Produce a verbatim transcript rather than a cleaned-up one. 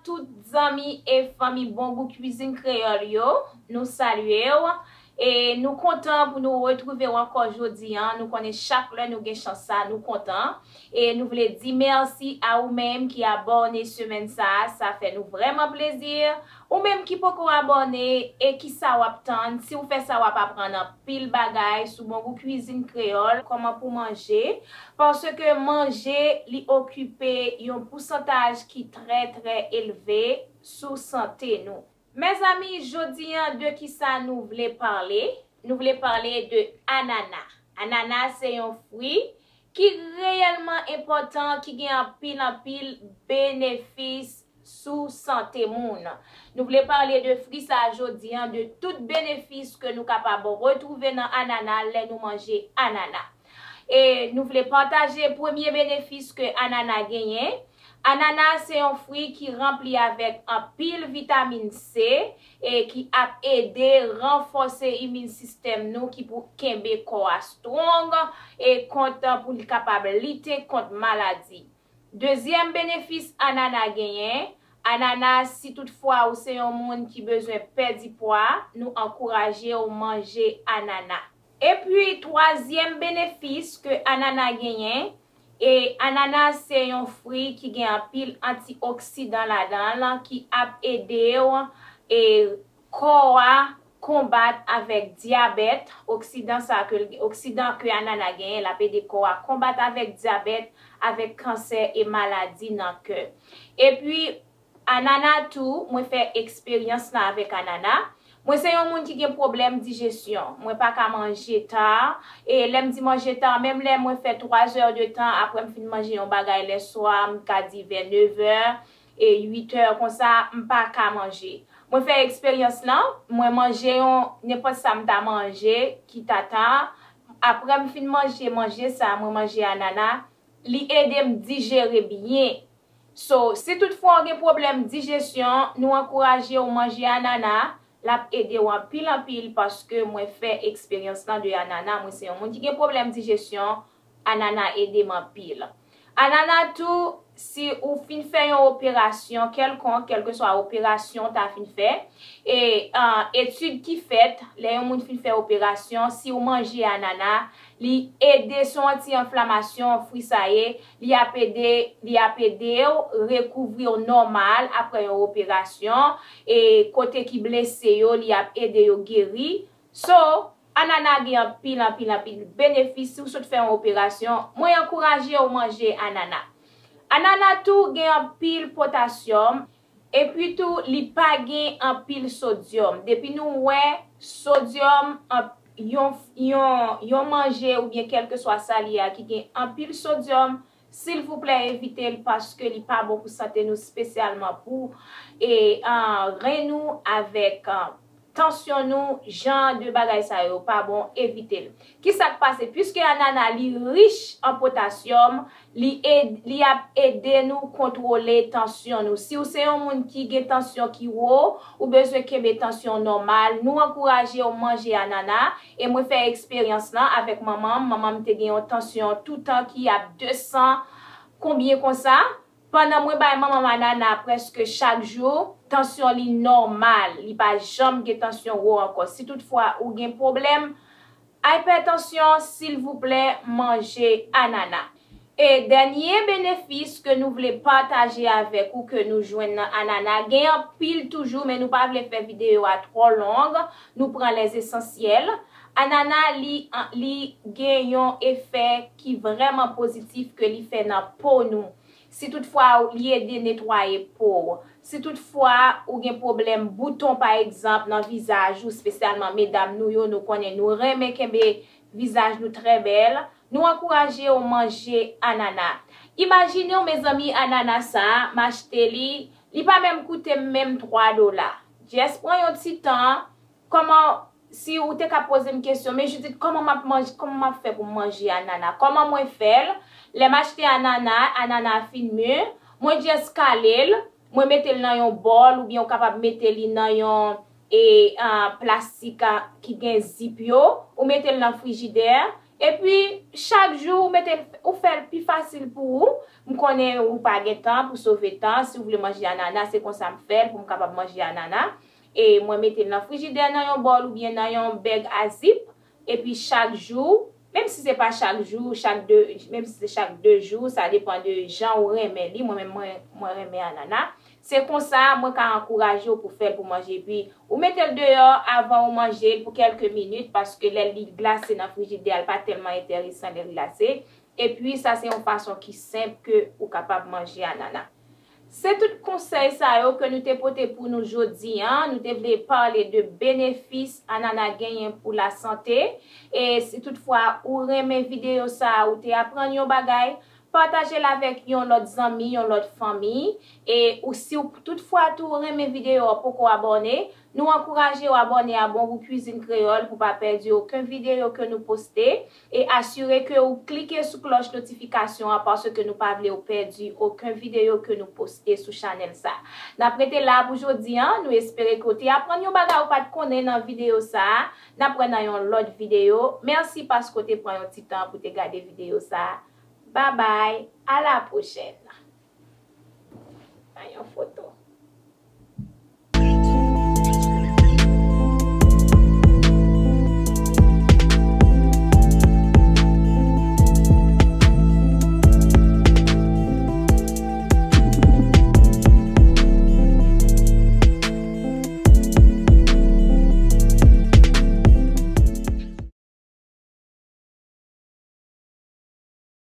Tout zanmi e fanmi Bon Gou Kwizin Kreyòl yo, nou salye w. E nou kontan pou nou retwouve w ankò jodi a. Nou konnen chak lè nou gen chans sa, nou kontan. E nou vle di mèsi a ou menm ki abòne semèn sa a. Sa fè nou vrèman plezi. Ou menm ki poko abòne, e kisa w ap tann? Si w fè sa, w ap aprann anpil bagay sou Bon Gou Kwizin Kreyòl, kòman pou manje. Paske manje, li okipe yon pousantaj ki trè, trè elve sou sante nou. Mezanmi, jodi a, de kisa nou vle pale? Nou vle pale de anana. Anana se yon fwi ki reyèlman enpòtan, ki gen anpil, anpil benefis sou sante moun. Nou vle pale de fwi sa a jodi a, de tout benefis ke nou kapab retwouve nan anana lè nou manje anana. E nou vle pataje premye benefis ke anana genyen. Anana se yon fwi ki ranpli avèk anpil vitamin C e ki ap ede ranfòse imin sistèm nou ki pou kenbe kò a strong e kont pou li kapab lite kont maladi. Dezyèm benefis anana genyen, anana, si toutfwa ou se yon moun ki bezwen pèdi pwa, nou ankouraje w manje anana. Epi, twazyèm benefis ke anana genyen, e anana se yon fwi ki gen anpil antioksidan ladan l ki ap ede w e kò a konbat avèk dyabèt. Oksidan sa ke, oksidan ke anana genyen, l ap ede kò a konbat avèk dyabèt, avèk kansè e maladi nan kè. Epi, anana tou, mwen fè eksperyans lan avèk anana. Mwen se yon moun ki gen pwoblèm dijesyon. Mwen pa ka manje ta. E lè m di manje ta, menm lè mwen fè twa zè de tan, apre m fin manje yon bagay lè swa, m ka di vè nèf è, e uit è konsa, m pa ka manje. Mwen fè eksperyans lan, mwen manje yon, nenpòt sa m ta manje, ki ta ta, apre m fin manje, manje sa, mwen manje anana, li ede m dijere byen. So, si toutfwa w gen pwoblèm dijesyon, nou ankouraje w manje anana, l ap ede w anpil, anpil, paske mwen fè eksperyans lan de anana, mwen se yon moun ki gen pwoblèm dijesyon, anana ede m anpil. Anana tou, si ou fin fè yon operasyon kèlkonk, kèlkeswa operasyon w ta fin fè, e, ah, etid ki fèt, lè yon moun fin fè operasyon, si ou manje anana, li ede, se yon anti-enflamasyon, fwi sa ye, li ap ede, li ap ede w rekouvri w nòmal apre yon operasyon, e kote ki blese yo, li ap ede yo geri. So, anana gen anpil, anpil, anpil benefis. Si w sot fè yon operasyon, mwen ankouraje w manje anana. Anana tou gen anpil potasyòm, epi tou li pa gen anpil sodyòm. Depi nou wè sodyòm, an-, yon, yon, yon manje oubyen kèlkeswa sa li ye a ki gen anpil sodyòm, silvouplè evite l paske li pa bon pou sante nou, espesyalman pou, e, ah, ren nou avèk, ah, tansyon nou, jan de bagay sa yo pa bon, evite l. Kisa k pase? Piske anana li rich an potasyòm, li ed-, li ap ede nou kontwole tansyon nou. Si w se yon moun ki gen tansyon ki wo, ou bezwen kenbe tansyon w nòmal, nou ankouraje w manje anana. E mwen fè eksperyans lan avèk manman m. Manman m te gen yon tansyon toutan ki ap de san konbyen konsa. Pandan mwen bay manman m anana prèske chak jou, tansyon li nòmal, li pa janm gen tansyon wo ankò. Si toutfwa ou gen pwoblèm ipètansyon, silvouplè, manje anana. E dènye benefis ke nou vle pataje avèk ou ke nou jwenn nan anana, gen anpil toujou, men nou pa vle fè videyo a twò long, nou pran lèzesansyèl. Anana, li, li gen yon efè ki vrèman pozitif ke li fè nan po nou. Si toutfwa li ede netwaye po w, si toutfwa ou gen pwoblèm bouton, pa egzanp, nan vizaj ou, espesyalman medam nou yo, nou konnen nou renmen kenbe vizaj nou trè bèl, nou ankouraje w manje anana. Imajine w, mezanmi, anana sa a, m achte li, li pa menm koute m menm twa dola. Just pran yon ti tan, kòman, si ou te ka poze m kesyon, men Judith, kòman m ap manje, kòman m ap fè pou m manje anana? Kòman mwen fè l? Lè m achte anana, anana a fin mi, mwen just kale l, mwen mete l nan yon bòl, oubyen ou kapab mete li nan yon, e, ah, plastik, ah, ki gen zip yo, ou mete l nan frijidè, Epi, chak jou, ou mete l, ou fè l pi fasil pou ou. M konnen ou pa gen tan pou sove tan. Si w vle manje anana, se konsa m fè l pou m kapab manje anana. E mwen mete l nan frijidè, nan yon bòl oubyen nan yon bèg a zip. Epi chak jou, menm si se pa chak jou, chak de, menm si se chak de jou, sa depan de jan ou renmen li. Mwen menm, mwen, mwen renmen anana. Se konsa, mwen ka ankouraje w pou fè l pou manje. Epi, ou mete l deyò avan ou manje l pou kèlke minit, paske lè li glase nan frijidè a, l pa tèlman enteresan lè l glase. Epi, sa se yon fason ki senp ke ou kapab manje anana. Se tout konsèy sa yo ke nou te pote pou nou jodi a. Nou te vle pale de benefis anana genyen pou lasante. E si toutfwa ou renmen videyo sa a, ou te aprann yon bagay, pataje l avèk yon lòt zanmi, yon lòt fanmi. E ou, si w toutfwa tou renmen videyo a, poko abòne, nou ankouraje w abòne a Bon Gou Kwizin Kreyòl pou pa pèdi okenn videyo ke nou poste. E asire ke ou klike sou klòch notifikasyon an, paske nou pa vle w pèdi okenn videyo ke nou poste sou chanèl sa. N ap rete la pou jodi a. Nou espere ke w te aprann yon bagay ou pa t konnen nan videyo sa a. N ap wè nan yon lòt videyo. Mèsi paske w te pran yon ti tan pou te gade videyo sa a. Babay, a la pwochèn. Nan yon foto.